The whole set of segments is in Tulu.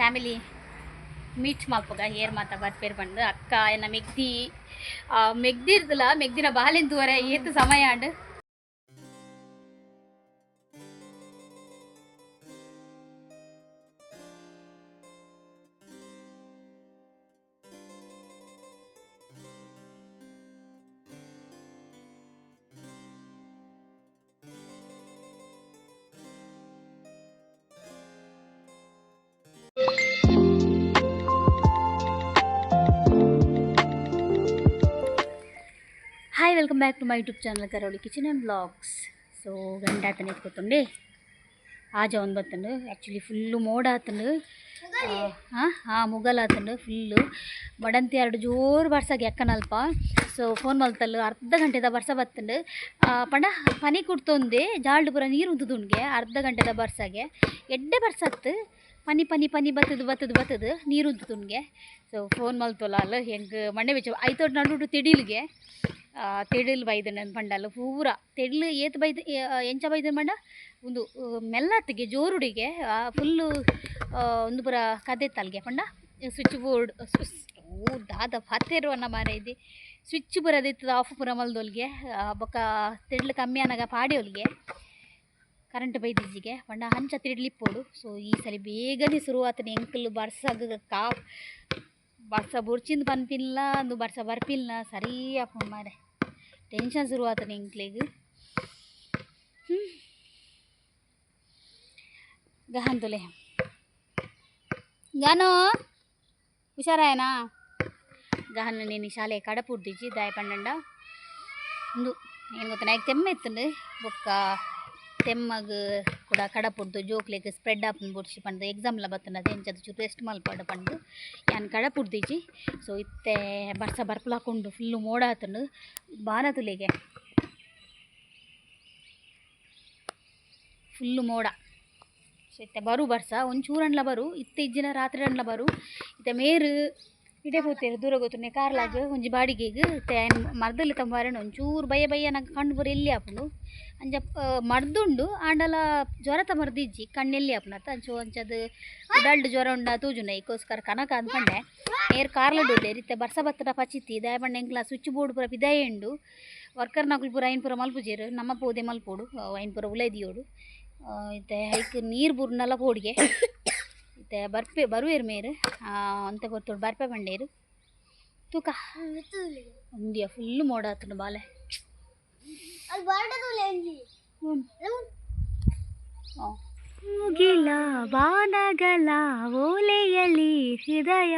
ಫ್ಯಾಮಿಲಿ ಮೀಟ್ ಮಲ್ಪುಗ ಏರ್ ಮಾತ ಬರ್ಪೇರ್ ಪಂದ್ ಅಕ್ಕ ಎನ್ನ ಮೆಗ್ದಿ ಮೆಗ್ದಿರ್ದಲ ಮೆಗ್ದಿನ ಬಾಲೆನ್ ತೂವರೆ ಏತ್ ಸಮಯ ಆಂಡ್. Hi, welcome back to my YouTube channel Karavali kitchen and vlogs. So ಗಂಟೆ ಆತನ ಎತ್ಕೊತ್ತುಂಡೆ ಆಜ ಒಂದು ಬತ್ತಂಡು. ಆ್ಯಕ್ಚುಲಿ ಫುಲ್ಲು ಮೋಡ ಆತಂಡು. ಹಾಂ ಹಾಂ ಮುಗಲ್ ಆತಂಡು ಫುಲ್ಲು. ಬಡಂತಿ ಎರಡು ಜೋರು ಬರ್ಸಾಗ ಎಕ್ಕನಲ್ಪ. ಸೊ ಫೋನ್ ಮಲ್ತಲ್ಲು ಅರ್ಧ ಗಂಟೆದ ಬರ್ಸ ಬತ್ತಂಡು. ಪಂಡ ಪನಿ ಕುಡ್ತೊಂದೆ ಜಾಲ್ಡ್ ಪೂರ ನೀರು ಉಂತುದುಂಡ್ಗೆ. ಅರ್ಧ ಗಂಟೆದ ಬರ್ಸಾಗೆ ಎಡ್ಡೆ ಬರ್ಸತ್ತು. ಪನಿ ಪನಿ ಪನಿ ಬತ್ತದು ಬತ್ತದು ಬತ್ತದು ನೀರು ಉಂತುದುಂಡ್ಗೆ. ಸೊ ಫೋನ್ ಮಲ್ತೊಲ್ಲ ಅಲ್ಲ ಹೆಂಗೆ ಮಂಡೆ ಬೆಚ್ಚ ಐತೋಟ್ ನಡುಟು ತೆಡಿಲ್ಗೆ ತೆಡಿಲ್ ಬೈದನ ಪಂಡಲ್ಲ ಪೂರ ತೆಡ್ಲು ಏತ್ ಬೈದು ಎಂಚ ಬೈದನ್ ಪಂಡ ಉಂದು ಮೆಲ್ಲತ್ತಿಗೆ ಜೋರುಡಿಗೆ ಫುಲ್ಲು ಒಂದು ಪೂರ ಕದೆತ್ತಲ್ಗೆ ಪಂಡ ಸ್ವಿಚ್ ಬೋರ್ಡ್ ಓ ದಾದ ಪತ್ತೆರುವನ್ನ ಮಾರೈದಿ ಸ್ವಿಚ್ ಪೂರ ದಿತ್ತದ ಆಫ್ ಪೂರ ಮಲ್ದೊಲ್ಗೆ. ಬೊಕ್ಕ ತೆಡ್ಲು ಕಮ್ಮಿ ಅನಗ ಪಾಡಿಯೊಲ್ಗೆ ಕರೆಂಟ್ ಬೈದಿಜ್ಜಿಗೆ ಪಂಡ ಅಂಚ ತಿರ್ಲಿಪ್ಪೋಡು. ಸೊ ಈ ಸರಿ ಬೇಗನೆ ಶುರುವಾತನ ಎಂಕಲ್ ಬರ್ಸಗ್ ಕಾ ಬರ್ಸ ಬೊರ್ಚಿಂದು ಪನ್ಪಿಲ್ಲ ಅಂದು ಬರ್ಸ ಬರ್ಪಿಲ್ಲ ಸರಿ ಆಪುಂಡು ಮಾರೆ. ಟೆನ್ಷನ್ ಶುರುವಾತನ ಎಂಕ್ಲೆಗ್. ಗಹನ್ ತುಲೆ ಗಾನು ಹುಷಾರಾಯನಾ ಗಹನ್ నేను ಶಾಲೆ ಕಡಪುಡ್ದಿಜ್ಜಿ ದಾಯ ಪಂಡಂಡ ಉಂದು ಏನು ಗೊತ್ತ ನಾಯ್ಕ್ ತೆಮ್ಮ ಇತ್ತುಂಡು. ಬೊಕ್ಕ ತೆಮ್ಮಗ್ ಕೂಡ ಕಡಪುಡ್ದು ಜೋಕ್ಲೆಗ್ ಸ್ಪ್ರೆಡ್ ಆಪುಂಡು ಬೊಡ್ಚಿ ಪಂದ್ ಎಕ್ಸಾಮ್ಲ ಬತ್ತುಂಡು ಅದು ಎಂಚದ ಚೂರು ರೆಸ್ಟ್ ಮಲ್ಪಡು ಪಂದ್ ಯಾನ್ ಕಡಪುಡ್ದಿಜ್ಜಿ. ಸೊ ಇತ್ತೆ ಬರ್ಸ ಬರ್ಪುಲಾಕುಂಡು ಫುಲ್ಲು ಮೋಡ ಆತುಂಡು ಬಾನ ತುಲೆಗೆ ಫುಲ್ಲು ಮೋಡ. ಸೊ ಇತ್ತೆ ಬರು ಬರ್ಸ ಒಂಚೂರಂಡ್ಲ ಬರು ಇತ್ತೆ ಇಜ್ಜಿನ ರಾತ್ರಿ ಅಂಡ್ಲ ಬರು. ಇತ್ತೆ ಮೇರು ಇಡೆ ಪೋತೇರು ದೂರ ಗೊತ್ತುಂಡೆ ಕಾರ್ಲಾಗ್ ಒಂಜಿ ಬಾಡಿಗೆಗ್. ಇತ್ತೆ ಮರ್ದಲ್ ತಂಬಾರಣ ಒಂಚೂರು ಬಯ್ಯ ಬಯ್ಯ ನಂಗೆ ಕಣ್ಣು ಪೂರ ಎಲ್ಲಿ ಆಪುಂಡು ಅಂಚ ಮರ್ದುಂಡು ಆಂಡಲ ಜ್ವರತ ಮರ್ದು ಇಜ್ಜಿ ಕಣ್ಣು ಎಲ್ಲಿ ಆಪುಂಡು ಅತ್ತ ಅಂಚ ಅಂಚದು ಉಡಲ್ಡ್ ಜ್ವರ ಉಂಡ ತೂಜುಂಡ ಐಕೋಸ್ಕರ ಕನಕ ಅಂದ್ಕೊಂಡೆ ಏರ್ ಕಾರ್ಲಡ್ ಉಲ್ಲೇರ್. ಇತ್ತೆ ಬರ್ಸ ಬತ್ತಡ ಪಚಿತಿ ದಾಯ ಪಂಡ ಎಂಕ್ಲ ಸ್ವಿಚ್ ಬೋರ್ಡ್ ಪೂರ ಪಿದಾಯೆ ಉಂಡು. ವರ್ಕರ್ ನಕುಲು ಪೂರ ಐನ್ ಪೂರ ಮಲ್ಪುಜೆರ್ ನಮ್ಮ ಪೋದೆ ಮಲ್ಪೊಡು ಐನ್ ಪೂರ ಉಲೈ ದಿಯೋಡು. ಇತ್ತೆ ಐಕ್ ನೀರು ಬುರ್ನಲ ಪೋಡಿಗೆ ಇತ್ತೆ ಬರ್ಪೆ ಬರುವೆರ್ ಮೇರ್ ಅಂತೆ ಪೊರ್ತುಡು ಬರ್ಪೆ ಪಂಡೇರು ತೂಕ ಉಂದಿಯ ಫುಲ್ಲು ಮೋಡ ಆತುಂಡು ಬಾಲೆ. ಮುಗಿಲ ಬಾನಗಲ ಓಲೆಯಲಿ ಹೃದಯ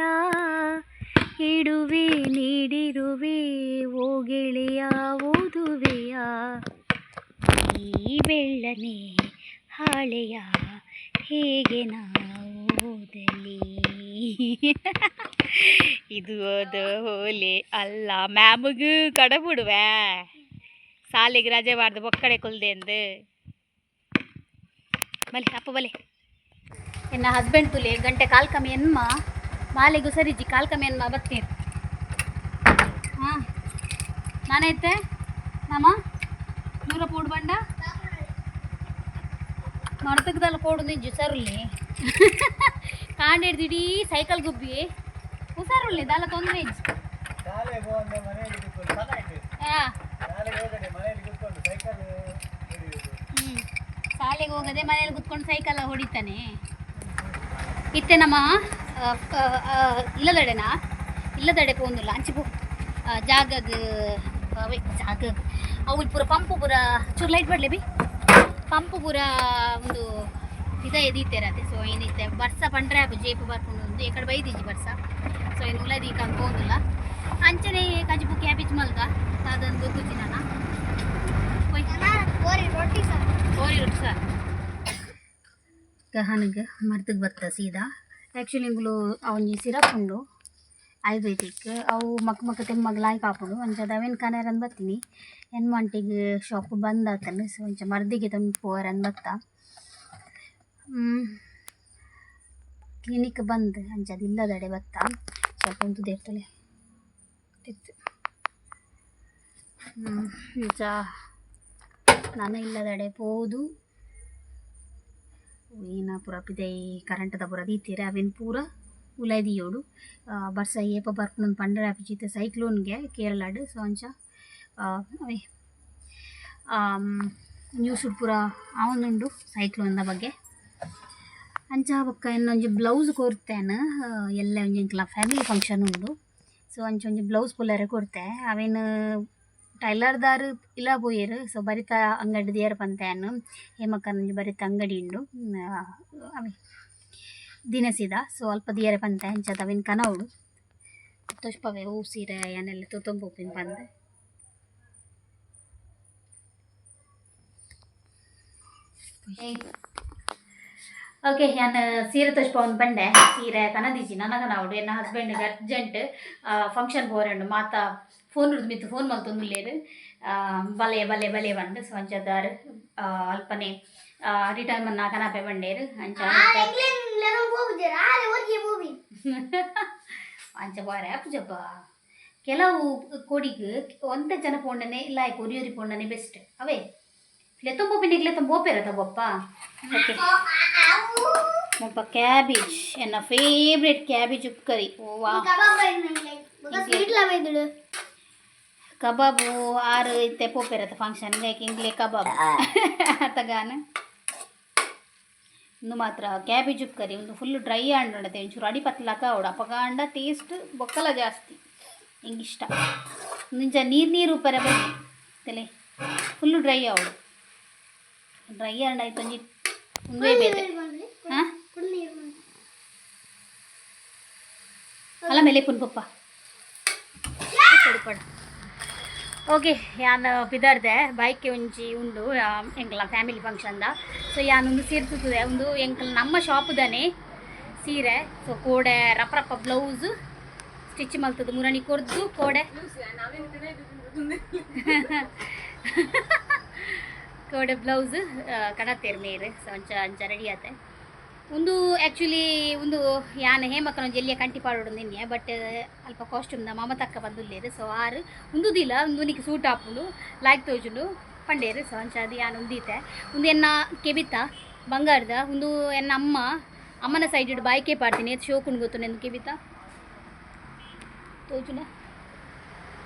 ಇಡುವೆ ನೀಡಿರುವೆ ಓ ಗೆಳೆಯ ಓದುವೆಯ ಈ ಬೆಳ್ಳನೆ ಹಾಳೆಯ ಹೇಗೆ ನಾವು ಓದಲಿ. ಇದು ಅದು ಹೋಲೆ ಅಲ್ಲ ಮ್ಯಾಮಗ್ ಕಡಬಿಡುವೆ ಸಾಲಿಗೆ ರಜೆ ಬಾರ್ದು ಬೊಕ್ಕಡೆ ಕುಲ್ದೆ ಅಂದು ಬಲೆ ಅಪ್ಪ ಬಲೆ. ಎನ್ನ ಹಸ್ಬೆಂಡ್ ತುಲೆ ಗಂಟೆ ಕಾಲ್ ಕಮ್ಮಿ ಎನ್ಮ ಬಾಲೆಗು ಸರಿಜಿ ಕಾಲ್ ಕಮ್ಮಿ ಎನ್ಮ ಬತ್ತೀರ್. ಹಾಂ ನಾನೈತೆ ನಮ್ಮ ನೂರ ಪೋಡು ಬಂಡ ಮರ್ತಕದಲ್ಲ ಪೋಡು ನಿಜ್ಜು ಸರುಲ್ಲಿ ಕಾಂಡಿಡ್ದು ಇಡೀ ಸೈಕಲ್ ಗುಬ್ಬಿ ಹುಷಾರುಳ್ಳಿ ದಾಲ ತೊಂದರೆ ಇಜ್ಜಿ. ಹಾಂ ಶಾಲೆಗೆ ಹೋಗದೆ ಮನೇಲಿ ಕುತ್ಕೊಂಡು ಸೈಕಲ್ ಹೊಡಿತಾನೆ. ಇತ್ತೆ ನಮ್ಮ ಇಲ್ಲದಡೆನಾ ಇಲ್ಲದಡೆ ಪೋಂದುಲ್ಲ ಅಂಚಿ ಪೋ ಜಾಗಗ್ ಜಾಗಗ್ ಅವು ಪೂರ ಪಂಪು ಪೂರ ಚೂರು ಲೈಟ್ ಬಡ್ಲೆ ಬಿ ಪಂಪು ಪೂರ ಒಂದು ಇದ ಎದೀತೇರತೆ. ಸೊ ಏನಿತ್ತೆ ಬರ್ಸ ಪಂಡ್ರೆ ಆಪು ಜೇಪು ಬರ್ಪುಂಡು ಒಂದು ಈ ಕಡೆ ಬೈದಿಜ್ಜಿ ಬರ್ಸ. ಸೊ ಏನು ಉಲದೀಕ ಪೋಂದುಲ್ಲ ಅಂಚನೆ ಕಜಿಪು ಕ್ಯಾಬೇಜ್ ಮಲ್ದ ಅದನ್ನು ಗೊತ್ತುಜ್ಜಿ ನಾನ. ಕೋರಿ ರೊಟ್ಟಿ ಸಾರು. ಕೋರಿ ರೊಟ್ಟಿ ಸಾರು. ಗಹನಿಗೆ ಮರ್ದಗ್ ಬತ್ತ ಸೀದಾ. ಆ್ಯಕ್ಚುಲಿ ಇಂಗುಲು ಒಂಜಿ ಸಿರಪ್ ಉಂಡು ಆಯುರ್ವೇದಿಕ್ ಅವು ಮಕ್ಕ ಮಕ್ಕ ತೆಮ್ಮಗ್ ಲಾಯ್ಕ್ ಆಪುಂಡು ಅಂಚ ಅವೇನು ಕನೆರಂದ್ ಬತ್ತೀನಿ ಎನ್ಮಾಂಟಿಗ್ ಶಾಪ್ ಬಂದ್ ಆತಂಡು. ಸೊ ಅಂಚ ಮರ್ದಿಗೆ ತಂದು ಪೋವರಂದ್ ಬತ್ತ ಕ್ಲಿನಿಕ್ ಬಂದ್ ಅಂಚ ಅದು ಇಲ್ಲದಡೆ ಬತ್ತ ಸ್ವಲ್ಪ ಉಂತುದಿರ್ತಲೆ ತಿತ್ತು ಅಂಚ ನಾನು ಇಲ್ಲದಡೆ ಪೋದು. ಏನ ಪೂರ ಪಿದೈ ಕರೆಂಟ್ದ ಪೂರ ದೀತೆರ್ ಅವೆನ್ ಪೂರ ಉಲಾಯಿ ದೀಯೋಡು. ಬರ್ಸ ಏಪ ಬರ್ಪುಂಡು ಪಂಡರೆ ಆಪುಜಿ. ಸೈಕ್ಲೋನ್ಗೆ ಕೇರಳಡ್. ಸೊ ಅಂಚ ಅವೇ ನ್ಯೂಸ್ ಪೂರ ಆವೊಂದುಂಡು ಸೈಕ್ಲೋನ್ದ ಬಗ್ಗೆ. ಅಂಚ ಬೊಕ್ಕ ಎನ್ನೊಂಜಿ ಬ್ಲೌಸ್ ಕೊರ್ತೇನೆ. ಎಲ್ಲೆ ಒಂಜಿ ಎಂಕ್ಲ ಫ್ಯಾಮಿಲಿ ಫಂಕ್ಷನ್ ಉಂಡು. ಸೊ ಅಂಚ ಒಂಜಿ ಬ್ಲೌಸ್ ಪುಲ್ಲರೆ ಕೊರ್ತೆ. ಅವೇನು ಟೈಲರ್ದಾರ್ ಇಲ್ಲ ಪೋಯೆರ್. ಸೊ ಬರಿತ ಅಂಗಡಿ ದೇರ್ ಪಂತೇನು ಹೇಮಕ್ಕನ ಒಂಜಿ ಬರಿತ ಅಂಗಡಿ ಉಂಡು ಅವೇ ದಿನಸಿದ. ಸೊ ಅಲ್ಪ ದಿಯರೆ ಪಂತೆ ಅಂಚದ ಅವೇನು ಕನವಡು ತೋಜ್ಪವೆ ಹೂ ಸೀರೆ ಏನೆಲ್ಲ ತೂತೊಂದು ಪಂದ್. ಓಕೆ, ಯಾನ್ ಸೀರೆ ತೋಜ್ಪವೊಂದು ಬಂಡೆ. ಸೀರೆ ಕನದಿಜಿ ನನಗ ನಾವುಡು. ಎನ್ನ ಹಸ್ಬೆಂಡ್ಗೆ ಅರ್ಜೆಂಟ್ ಫಂಕ್ಷನ್ ಪೋರೆಂಡು. ಮಾತ ಫೋನ್ ಹಿಡ್ದು ಮಿತ್ತು ಫೋನ್ ಮಲ್ತೊಂದುಲ್ಲೆರ್ ಬಲೆ ಬಲೆ ಬಲೆ ಬಂಡು. ಸೊ ಅಂಚದಾರ್ ಅಲ್ಪನೆ ರಿಟರ್ನ್ ಮನ್ನ ಕನಪೆ ಬಂಡೇರು. ಅಂಚ ಅಂಚ ಬಾರೆ ಅಪ್ಪುಜಪ್ಪ. ಕೆಲವು ಕೋಡಿಗ್ ಒಂತೆ ಜನ ಪೋಂಡನೆ ಲಾಯ್ಕ್ ಒರಿ ಒರಿ ಪೋಂಡನೆ ಬೆಸ್ಟ್ ಅವೇ. ಲೆತ್ತೊಂಬೋಪಿನಿಗ್ ಲೆತ್ತೊಂಬೋಪೇರ ತಗೊಪ್ಪ. ಓಕೆ, ಮುಲ್ಪ ಕ್ಯಾಬೇಜ್, ಎನ್ನ ಫೇವ್ರೆಟ್ ಕ್ಯಾಬೇಜ್ ಉಪ್ಕರಿ. ವಾ, ಕಬಾಬು ಆರು ಇತ್ತೆ ಪೋಪೆರತ್ತ ಫಂಕ್ಷನ್ ಇಂಗ್ಲೆ ಕಬಾಬ್ ಅತಗಾನ. ಇಂದು ಮಾತ್ರ ಕ್ಯಾಬೇಜ್ ಉಪ್ಕರಿ ಒಂದು ಫುಲ್ ಡ್ರೈ ಆಂಡತೆ. ಒಂಚೂರು ಅಡಿ ಪತ್ಲಾಕ ಅವಡು ಅಪಗಾಂಡ ಟೇಸ್ಟ್ ಬೊಕ್ಕಲ ಜಾಸ್ತಿ. ಎಂಕ್ ಇಷ್ಟ. ನಿಂಚ ನೀರು ನೀರು ಉಪ್ಪರೆ ಬನ್ನಿ ತಲೆ ಫುಲ್ ಡ್ರೈ ಅವಡು. ಡ್ರೈ ಆಂಡ ಆಯ್ತು ಒಂಜಿ ಒಂದೇ ಬೇತೆ. ಹಾಂ, ಅಲ್ಲ ಮೇಲೆ ಪುನ್ ಪಪ್ಪ ಪಡು. ಓಕೆ, ಯಾನ್ ಪಿದರ್ದೆ. ಬೈಕ್ ಒಂಜಿ ಉಂಡು ಎಂಕಲ್ನ ಫ್ಯಾಮಿಲಿ ಫಂಕ್ಷನ್ದ. ಸೊ ಯಾನ್ ಒಂದು ಸೀರೆ ತೂತುದೆ. ಒಂದು ಎಂಕಲ್ ನಮ್ಮ ಶಾಪುದನೆ ಸೀರೆ. ಸೊ ಕೋಡೆ ರಪ್ಪ ರಪ್ಪ ಬ್ಲೌಸ್ ಸ್ಟಿಚ್ ಮಲ್ತದ್ದು ಮುರಣಿ ಕೊರ್ದು ಕೋಡೆ ಕೋಡೆ ಬ್ಲೌಸ್ ಕಡತೇರ್ ಮೇರ್. ಸೊ ಅಂಚ ಅಂಚ ರೆಡಿ ಆತೆ. ಒಂದು ಆ್ಯಕ್ಚುಲಿ ಒಂದು ಯಾನ್ ಹೇಮಕ್ಕನ ಒಂಜಿ ಎಲ್ಲಿಯ ಕಂಟಿ ಪಾಡೋಡು ನಿನ್ನೆ. ಬಟ್ ಅಲ್ಪ ಕಾಸ್ಟ್ಯೂಮ್ದ ಮಮತಕ್ಕ ಬಂದುಲ್ಲೇರು. ಸೊ ಆರು ಉಂದುದಿಲ್ಲ, ಒಂದು ಸೂಟ್ ಆಪುಂಡು ಲಾಯ್ಕ್ ತೋಜುಂಡು ಪಂಡೇರು. ಸೊ ಅಂಚ ಅದು ಯಾನ್ ಉಂದೀತೆ. ಒಂದು ಎನ್ನ ಕೆಬಿತ ಬಂಗಾರದ ಒಂದು ಎನ್ನ ಅಮ್ಮ ಅಮ್ಮನ ಸೈಡ್ ಬಾಯ್ಕೆ ಪಾಡ್ತೀನಿ. ಏತ್ ಶೋಕುಂಡು ಗೊತ್ತುಂಡು ಎಂದು ಕೆಬಿತ ತೋಜುಂಡ.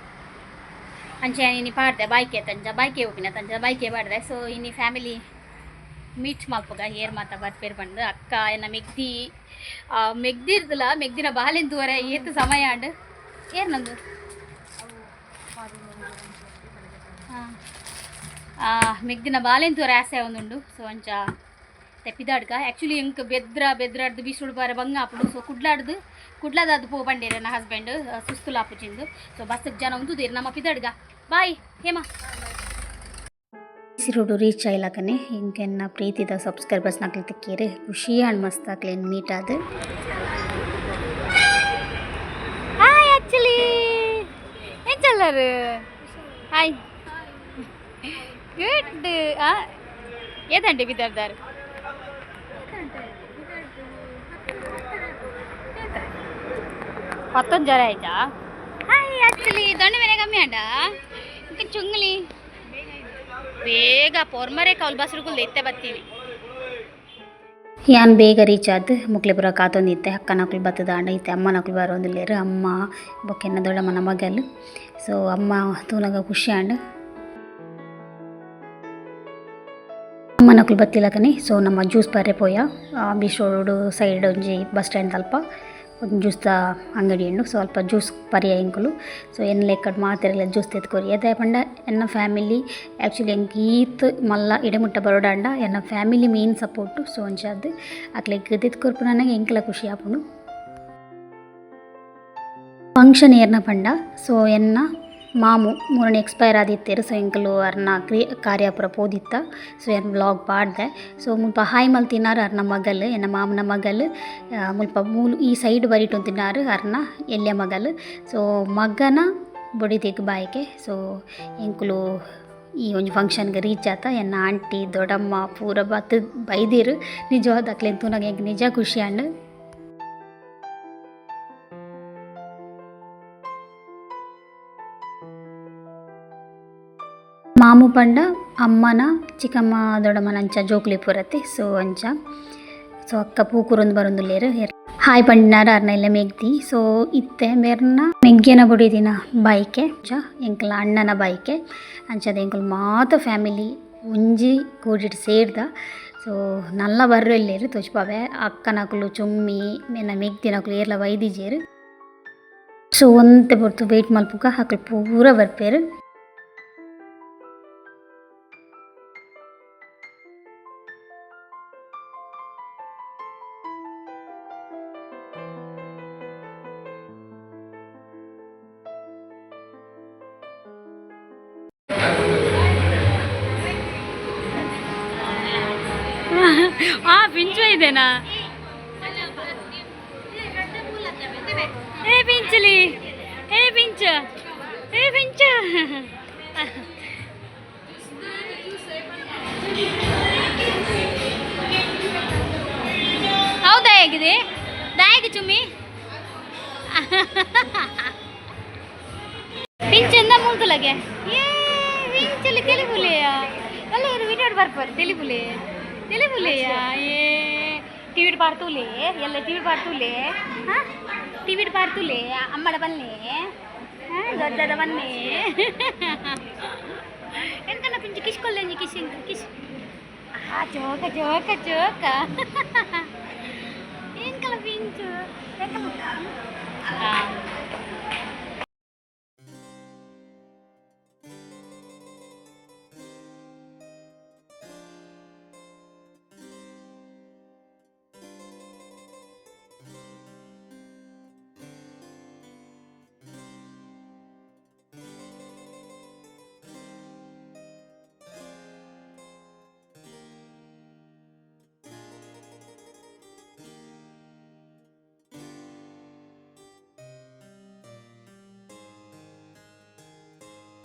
ಅಂಚೆ ಇನಿ ಪಾಡ್ದೆ ಬಾಯ್ಕೆ ತಂಜ ಬಾಯ್ಕೆ ಹೋಗಿನ ತಂಜ ಬಾಯ್ಕೆ ಪಾಡ್ದೆ. ಸೊ ಇನಿ ಫ್ಯಾಮಿಲಿ ಮೀಟ್ ಮಲ್ಪುಗ ಏರ್ ಮಾತ ಬರ್ಪೇರ್ ಪಂದ್. ಅಕ್ಕ ಎನ್ನ ಮೆಗ್ದಿ ಮೆಗ್ದಿರ್ದಲ ಮೆಗ್ದಿನ ಬಾಲೆನ್ ತೂವರೆ ಏತ್ ಸಮಯ ಆಂಡ್. ಏರ್ ನಂದು ಮೆಗ್ದಿನ ಬಾಲೆನ್ ತೂವರೆ ಆಸೆ ಒಂದುಂಡು. ಸೊ ಅಂಚ ತೆಪ್ಪಿದಾಡ್ಕ ಆ್ಯಕ್ಚುಲಿ ಎಂಕ್ ಬೆದ್ರ ಬೆದ್ರಾಡ್ದು ಬಿಸಿಲು ಬಾರ ಬಂಗ ಆಪುಂಡು. ಸೊ ಕುಡ್ಲಾಡ್ದು ಕುಡ್ಲಾದಾದ್ ಪೋ ಬಂಡೇರು ನನ್ನ ಹಸ್ಬೆಂಡ್ ಸುಸ್ತುಲ ಆಪುಜಿಂದು. ಸೊ ಬಸ್ಸಿಗೆ ಜನ ಉಂದುದೇರು. ನಮ್ಮ ಪಿದಾಡ್ಗ. ಬಾಯ್ ಹೇಮಾ. ರೋಡು ರೀಚ್ ಆಯ್ಲಾಕನೆ ಇಂಕೆನ್ನ ಪ್ರೀತಿದ ಸಬ್ಸ್ಕ್ರೈಬರ್ಸ್ ನಕ್ಲು ತಿಕ್ಕೀರು. ಖುಷಿ ಆಂಡ್ ಮಸ್ತ್ ಅಕ್ಲೆನ್ ಮೀಟ್ ಆದ್. ಹಾಯ್ ಆಕ್ಚುಲಿ ಎಂಚಲ್ಲರು? Hi, good. ಏದಂಡೆ ಬಿದ್ದಾರ್ದಾರು? ಪತ್ತೊಂದು ಜ್ವರ ಆಯ್ತಾ? ಹಾಯ್ ಆಕ್ಚುಲಿ ದೊಣ್ಣೆ ಮೇನೆ ಕಮ್ಮಿ ಆಂಡ ಇಂಕ ಚುಂಗ್ಲಿ ಬೇಗ ಪೊರ್ಮರೆ ಕೌಲ್ ಬಸ್ರುಗುಲ್ದ ಇತ್ತೆ ಬತ್ತೀವಿ. ಯಾನ್ ಬೇಗ ರೀಚ್ ಆದ್ ಮುಕ್ಲೆ ಪೂರ ಕಾತೊಂದಿತ್ತೆ. ಅಕ್ಕನಕುಲು ಬತ್ತದಾಂಡ ಇತ್ತೆ ಅಮ್ಮನಕುಲು ಬರೋಂದುಲ್ಲೆರ್. ಅಮ್ಮ ಬೊಕ್ಕ ಎನ್ನ ದೊಡ್ಡಮ್ಮನ ಮಗಲ್. ಸೊ ಅಮ್ಮ ತೂನಗ ಖುಷಿ ಆಂಡ್. ಅಮ್ಮನಕುಲು ಬತ್ತಿಲಕನೆ. ಸೊ ನಮ್ಮ ಜ್ಯೂಸ್ ಪರ್ರೆ ಪೋಯ. Beach road side ಒಂಜಿ ಬಸ್ ಸ್ಟ್ಯಾಂಡ್ ಅಲ್ಪ ಒಂದು ಜ್ಯೂಸ್ದ ಅಂಗಡಿ ಉಂಡು. ಸೊ ಅಲ್ಪ ಜ್ಯೂಸ್ ಪರ್ಯ ಎಂಕುಲು. ಸೊ ಎನ್ನ ಲೆಕ್ಕಡ್ ಮಾತೆರೆಗ್ಲ ಜ್ಯೂಸ್ ತೆತ್ತ್ ಕೊರಿಯ. ದಾಯೆ ಪಂಡ ಎನ್ನ ಫ್ಯಾಮಿಲಿ ಆ್ಯಕ್ಚುಲಿ ಎಂಕ್ ಈತ್ ಮಲ್ಲ ಇಡೆಮುಟ್ಟ ಬರೋಡಾಂಡ ಎನ್ನ family main support. So ಅಂಚಾದ್ ಅಕ್ಲೆಗ್ ದೆತ್ತ್ ಕೊರ್ಪುನಗ ಎಂಕ್ಲ ಖುಷಿ ಆಪುಂಡು. ಫಂಕ್ಷನ್ ಏರ್ನ ಪಂಡ ಸೊ ಎನ್ನ ಮಾಮು ಮೂರನೇ ಎಕ್ಸ್ಪೈರ್ ಆದಿತ್ತೆರ್. ಸೊ ಎಂಕುಲು ಅರ್ನ ಕ್ರಿ ಕಾರ್ಯ ಪೂರ ಪೋದಿತ್ತ. ಸೊ ಯಾನ್ ವ್ಲಾಗ್ ಪಾಡ್ದೆ. ಸೊ ಮುಲ್ಪ ಹಾಯ್ ಮಲ್ತಿನಾರ್ ಅರ್ನ ಮಗಲ್, ಎನ್ನ ಮಾಮನ ಮಗಲ್. ಮುಲ್ಪ ಮೂಲು ಈ ಸೈಡ್ ಬರಿಟ್ ಉಂತಿನಾರ್ ಅರ್ನ ಎಲ್ಯ ಮಗಲ್. ಸೊ ಮಗನ ಬೊಡಿದಿಗ್ ಬಾಯಕೆ. ಸೊ ಎಂಕುಲು ಈ ಒಂಜಿ ಫಂಕ್ಷನ್ಗೆ ರೀಚ್ ಆತ. ಎನ್ನ ಆಂಟಿ ದೊಡ್ಡಮ್ಮ ಪೂರ ಬತ್ತ್ ಬೈದೆರ್. ನಿಜವಾದ್ ಅಕ್ಲೆನ್ ತೂನಗ ಎಂಕ್ ನಿಜ ಖುಷಿ ಆಂಡ್. ಮಾಮು ಪಂಡ ಅಮ್ಮನ ಚಿಕ್ಕಮ್ಮ ದೊಡ್ಡಮ್ಮನ ಅಂಚ ಜೋಕುಲಿ ಪೂರತೆ. ಸೊ ಅಂಚ ಸೊ ಅಕ್ಕ ಪೂ ಕುರೊಂದು ಬರೊಂದುಲ್ಲೆರ್. ಹಾಯ್ ಪಂಡಿನಾರ್ ಅರ್ನ ಇಲ್ಲ ಮೆಗ್ದಿ. ಸೊ ಇತ್ತೆ ಮೇರ್ನ ಮೆಗ್ಗೆನ ಬುಡಿದಿನ ಬೈಕೆ ಎಂಕಲ್ನ ಅಣ್ಣನ ಬೈಕೆ ಅಂಚಾದ್ ಎಂಕುಲು ಮಾತ ಫ್ಯಾಮಿಲಿ ಒಂಜಿ ಕೂಡಿಟ್ ಸೇರ್ದ. ಸೊ ನಲ್ಲ ಬರ್ರೆಲ್ಲೆರ್ ತೋಜಿಪಾವೆ ಅಕ್ಕನಕುಲು ಚುಮ್ಮಿ ಮೆನ್ನ ಮೆಗ್ದಿನಕುಲು ಏರ್ಲ ಬೈದಿಜೆರ್. ಸೊ ಒಂತೆ ಪೊರ್ತು ವೇಟ್ ಮಲ್ಪುಗ ಅಕುಲು ಪೂರ ಬರ್ಪೆರ್. ಆ ಪಿಂಚು ಇದೆನಾ? ಏ ಪಿಂಚಲಿ, ಏ ಪಿಂಚ, ಏ ಪಿಂಚ. ಹೌದಾ? ಹೇಗಿದೆ ದಾಯಕ ಚುಮ್ಮಿ ಪಿಂಚ್ ಎಂದ ಮೂಲ್ತುಲಗೆ. ಏ ಪಿಂಚಲಿ ತೆಲಿಪುಲೆಯ ಅಲ್ಲ ಇರು ವಿಡಿಯೋ ಬರ್ಪಾರೆ. ತೆಲಿಪುಲೆ ತೆಲಿಪುಲೆಯ. ಏ ಟಿವಿಡ್ ಪಾಡ್ತೂಲೆ ಎಲ್ಲ ಟಿವಿ ಪಾಡ್ತೂಲೆ. ಹಾಂ, ಟಿವಿಡ್ ಪಾಡ್ತೂಲೆ. ಅಮ್ಮಡ ಬನ್ನಿ, ದೊಡ್ಡದ ಬನ್ನಿ. ಎಂಕನ ಪಿಂಚು ಕಿಶ್ಕೊಲ್ಲೆ ಕಿಶ್ ಕಿಶ್. ಆ ಜೋಕ ಜೋಕ ಜೋಕ. ಎಂಕಲ ಪಿಂಚು ಎಂಕಲ.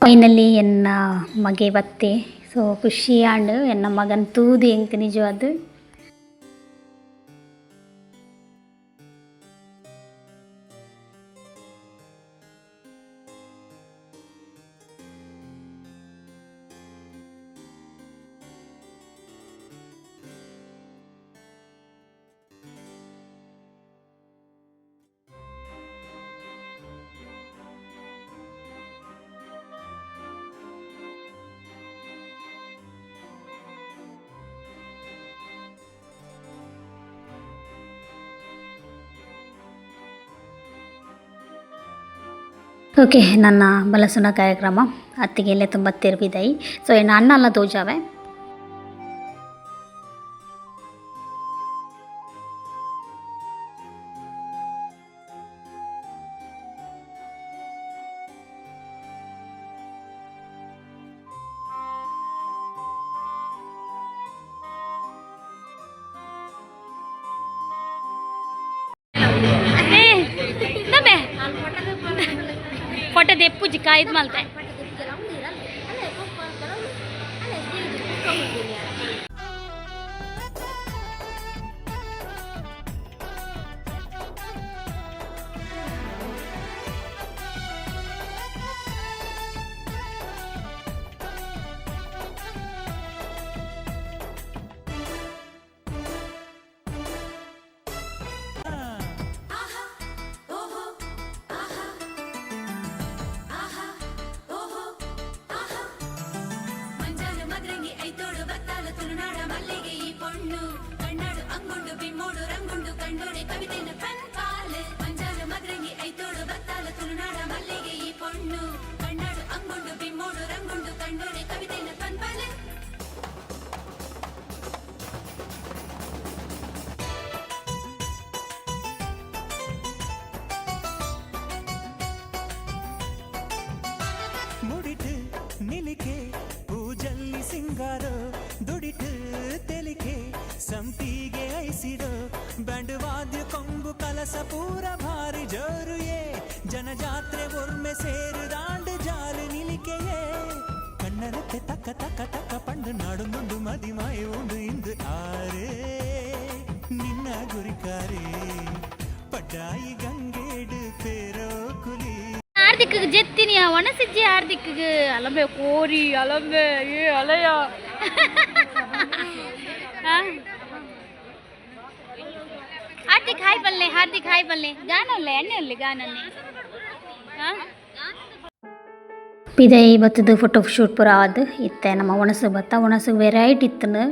ಫೈನಲಿ ಎನ್ನ ಮಗೆ ಬತ್ತೆ. ಸೊ ಖುಷಿ ಆಂಡ್ ಎನ್ನ ಮಗನ್ ತೂದು ಎಂಕ್ ನಿಜವಾದ್. ಓಕೆ, ನನ್ನ ಬಲಸುನ ಕಾರ್ಯಕ್ರಮ ಅತ್ತಿಗೆಲ್ಲೇ ತುಂಬ ತೆರವಿದಾಯಿ. ಸೊ ಎನ್ನ ಅಣ್ಣಲ್ಲ ತೋಜಾವೆ. ಫೋಟೋ ದೆಪ್ಪುಜಿ ಕಾಯ್ದು ಮಲ್ತೆ. ಮಂಜಾನ ಮದ್ರಂಗಿ ಐತೋಡು ಬತ್ತಾಲ ತುಳುನಾಡ ಮಲ್ಲಿಗೆ ಈ ಪೊಣ್ಣು. ಕಣ್ಣಾಡು ಅಂಗುಂಡು ಬಿಮ್ಮೋಡು ರಂಗುಂಡು ಕಣ್ಣೋಡೆ ಕವಿತೆನ ಪನ್ಪಾಲ್. ಮಂಜಾನ ಮದ್ರಂಗಿ ಐತೋಡು ಬತ್ತಾಲ ತುಳುನಾಡ ಮಲ್ಲಿಗೆ ಈ ಪೊಣ್ಣು. ಕಣ್ಣಾಡು ಅಂಗುಂಡು ಬಿಮ್ಮೋಡು ರಂಗುಂಡು ಕಣ್ಣೋಡೆ ಕವಿತೆನ ಪನ್ಪಾಲ್. ಮುಡಿಟ್ ನಿಲಿಕೆ ಪೂಜಲ್ಲಿ ಸಿಂಗಾರ, ದುಡಿಟ್ ತೆಲಿಕೆ ಸಂಪಿಗೆ ಐಸಿರೋ, ಬ್ಯಾಂಡ್ ವಾದ್ಯ ಕೊಂಬು ಕಲಸ ಪೂರ ಭಾರಿ ಜೋರುಯೇ, ಜನಜಾತ್ರೆ ಒರ್ಮೆ ಸೇರು ದಾಂಡು ಜಾಲು ನಿಲಿಕೆಯೇ. ಕಣ್ಣರತ್ತೆ ತಕ್ಕ ತಕ್ಕ ತಕ್ಕ ಪಂಡು ನಾಡುಂದುಂಡು ಮದಿಮಾಯ ಉಂಡು ಇಂದು ಆರೇ ನಿನ್ನ ಗುರಿಕಾರೇ ಪಡ್ಡಾಯಿ ಗಂಗೇಡು ಪೇರೋ ಕುಲಿ. ಹಾರ್ದಿಕ್ ಜೆತ್ತಿನಿ ಒಣಸಿಜ್ಜಿ. ಹಾರ್ದಿಕ್ ಅಲಂಬೆ ಕೋರಿ ಅಲಂಬೆ. ಏ ಅಲಯ. ಹಾರ್ದಿಕ್ ಹಾಯ್ ಬಲ್ಲೆ, ಹಾರ್ದಿಕ್ ಹಾಯ್ ಬಲ್ಲೆ. ಗಾನ ಉಲ್ಲೆ ಎಣ್ಣೆ ಉಲ್ಲೆ ಗಾನನ್ನೇ. ಪಿದೈ ಬತ್ತದ ಫೋಟೋ ಶೂಟ್ ಪೂರ ಆದ್ ಇತ್ತೆ ನಮ್ಮ ಒಣಸು ಬತ್ತ. ಒಣಸು ವೆರೈಟಿ ಇತ್ತುಂಡು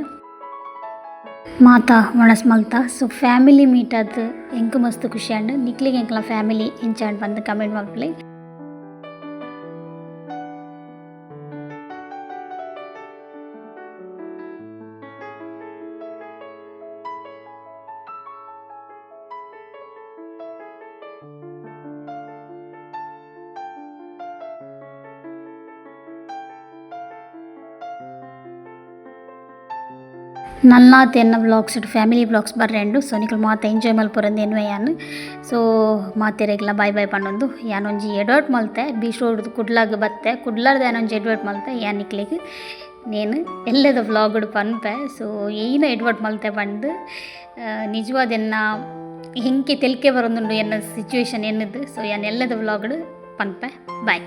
ಮಾತ ಒಣಸ್ ಮಲ್ತ. ಸೊ ಫ್ಯಾಮಿಲಿ ಮೀಟ್ ಆದ್ ಎಂಕ್ ಮಸ್ತ್ ಖುಷಿ ಆಂಡ್. ನಿಕ್ಲೆಗ್ ಎಂಕ್ಲ ಫ್ಯಾಮಿಲಿ ಎಂಚಾಂಡ್ ಪಂದ್ ಕಮೆಂಟ್ ಮಲ್ಪುಲೆ. ನಲ್ನಾತ್ ಎನ್ನ ವ್ಲಾಗ್ಸ್ ಫ್ಯಾಮಿಲಿ ವ್ಲಾಗ್ಸ್ ಬರ್ರೆಂಡು. ಸೊ ನಿಕುಲು ಮಾತ ಎಂಜಾಯ್ ಮಲ್ಪುರಂದು ಎನ್ನುವೆ ಯಾನ್. ಸೊ ಮಾತೆರೆಗ್ಲ ಬಾಯ್ ಬಾಯ್ ಪಂಡೊಂದು ಯಾನ್ ಒಂಜಿ ಎಡ್ವರ್ಟ್ ಮಲ್ತೆ. ಬೀಚ್ ರೋಡ್ ಕುಡ್ಲಾಗ್ ಬತ್ತೆ, ಕುಡ್ಲಾರ್ದ ಯಾನ್ ಒಂಜಿ ಎಡ್ವರ್ಟ್ ಮಲ್ತೆ. ಯಾನ್ ನಿಕ್ಲೆಗ್ ನೇನು ಎಲ್ಲದ ವ್ಲಾಗ್ಡ್ ಪನ್ಪೆ. ಸೊ ಏನ ಎಡ್ವರ್ಟ್ ಮಲ್ತೆ ಪಂದ್ ನಿಜವಾದ ಎನ್ನ ಹೆಂಕೆ ತೆಲ್ಕೆ ಬರೊಂದುಂಡು ಎನ್ನ ಸಿಚುವೇಶನ್ ಎನ್ನದು. ಸೊ ಯಾನ್ ಎಲ್ಲದ ವ್ಲಾಗ್ಡ್ ಪನ್ಪೆ. ಬಾಯ್.